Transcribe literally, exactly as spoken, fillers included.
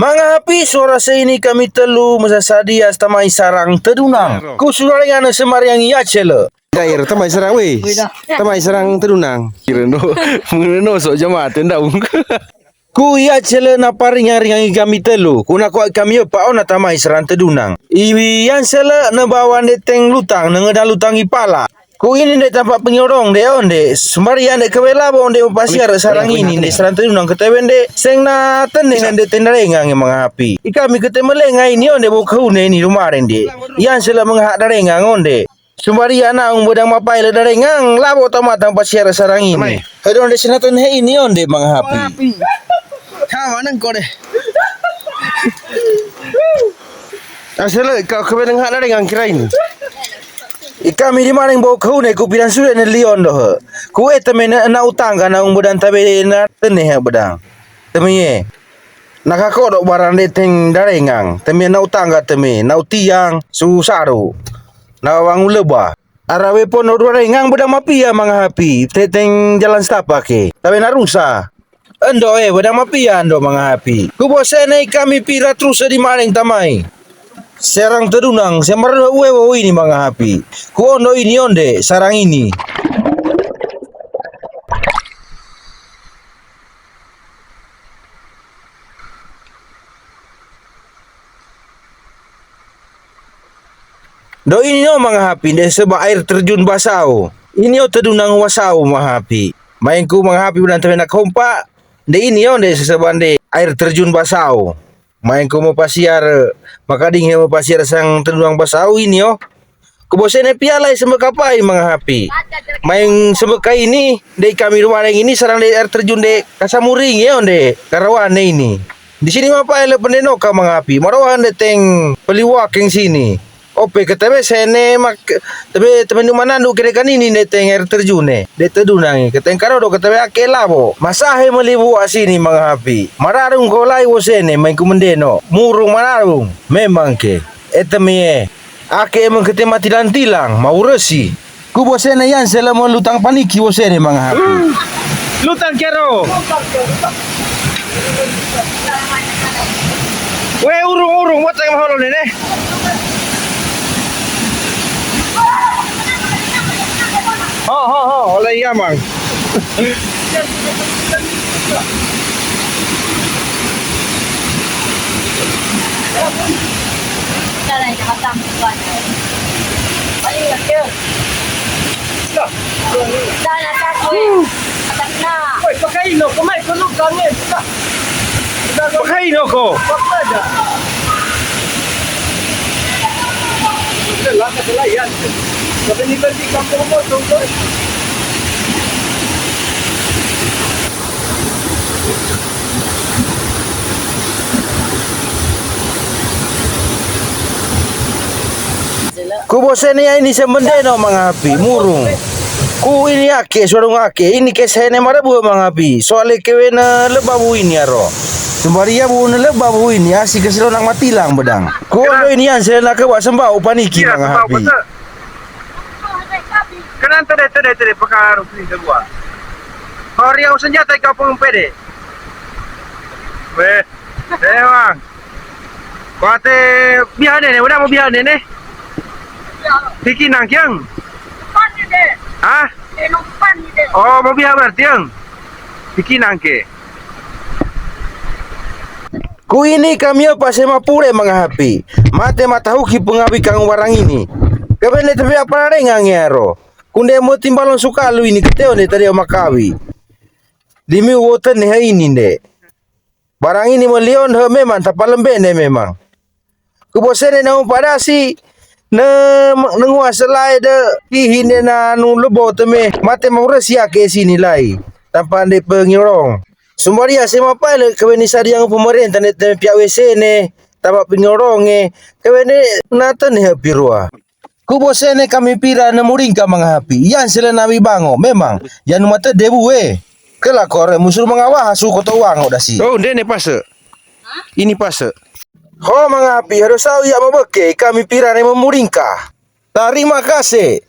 Manga hapi, suara se ini kami telu mesasadia tamai sarang tedunang. Ku suara yang semariang ia cele. Dair tamai sarang weh. Tamai sarang tedunang. Kira no, mengeno sok jamaah tendau. Ku ia cele na paringa-ringa kami telu. Ku na kuat kami yo pa ona tamai sarang tedunang. Iwi yang sele na bawan de teng lutang, na ngeda lutang ipala. Ku ini nde tampa penyorong de onde, sembari ande kewela bo onde pasiar sarang ini nde sarang tedunang ketewen de, seng na tene nde tendarengang manga hapi. Ikami ketemelenga ini onde bo kehune ini rumaren de. Yang sele mengahak darengang onde. Sembari ana ung bedang mapai le darengang, labo tamatang pasiar sarang ini. Hedon de sena tene ini onde manga hapi. Kawan engko de. Asal kau kebelenga darengang kira ini. Ikami di maring bau kehune ku pidan sule ne lion doh. Ku e teme na utangga na ung bedang tabe na tene bedang. Teme ye. Na kakodok barang de teng darengang. Teme na utangga teme, na utiang, su saru. Na wangu leba. Arawe pon no darengang bedang mapia manga hapi. Teteng jalan setapak e. Tabe na rusa. Endo e, bedang mapia endo manga hapi. Ku bosene ikami pira terus di maring tamai. Serang tedunang, semar ue wo ini manga hapi. Ku ondo ini onde, sarang ini. Do ini no manga hapi, nde seba air terjun Basau. Ini o tedunang Wasau manga hapi. Maengku manga hapi udan tebena kompa. Nde ini o nde seseba nde air terjun Basau. Maengku mepasiar, makading he mepasiar sang tedunang Basau ini o. Ku bosene piala i sembeka pai manga hapi. Maeng sembeka ini, nde kami rumareng ini sarang nde air terjun nde Kasamuring ye onde karawane ini. Di sini mapai le pendenoka manga hapi. Marawa nde teng peliwakeng sini. Ope ketebe sene mak tebe tebe nu manandu kere kanini nde teng air terjun ne. Nde tedunang keteng karodo ketebe ake labo. Masahe melibu asini manga hapi. Mararung kolai wosene maengku mendeno. Murung mararung. Memang ke. Etemie. Ake emang kete matilang-tilang, mau resi. Ku bosene yang sele mo lutang paniki bosene manga hapi. Lutang kero. We urung-urung boteng maholo nene. Ho ho ho, oleh iya mang. Pakai ino ko. Ku bosene ya ini semendeno manga hapi murung. Ku ini ake, sorong ake, ini kesene marabu manga hapi. Soale kewena lebabu ini aro. Sembari ya bu ne lebabu ini asi keselo nak matilang bedang. Ku ondo ini yang selena ke wa sembau paniki manga hapi. Kanan tede tede tede pekaru sini sebuah. Kau riau senjata kau pengempede. Weh, eh bang. Kuate bihane ne, udah mau bihane ne. Tiki nangkiang. Hah? Oh, mau biha berarti yang. Tiki nangke. Ku ini kami apa sema pure manga hapi. Mate matahuki pengawi kang warang ini. Kebene tepe apa rare ngange aro. Kunde mo timbalon sukalu ini keteo ne tadi makawi. Dimi woten ne ini nde. Barang ini melion he memang tapa lembe ne memang. Ku bosene na umpadasi ne nengua selai de kihine na nu lebo teme mate mauresi ake sini lai. Tanpa nde pengirong. Sumbaria sema pale keweni sadiang pemerintah ne teme pia wesene tapa pengironge keweni nate ne pirua. Ku bosene kami pira ne muringka manga hapi. Yang sele nami bango. Memang. Yang mate debu we. Kela kore musur manga waha su koto wango dasi. Oh, ndene pase. Ini pase. Ho manga hapi harus sau ya mabeke kami pira ne memuringka. Tarima kasih.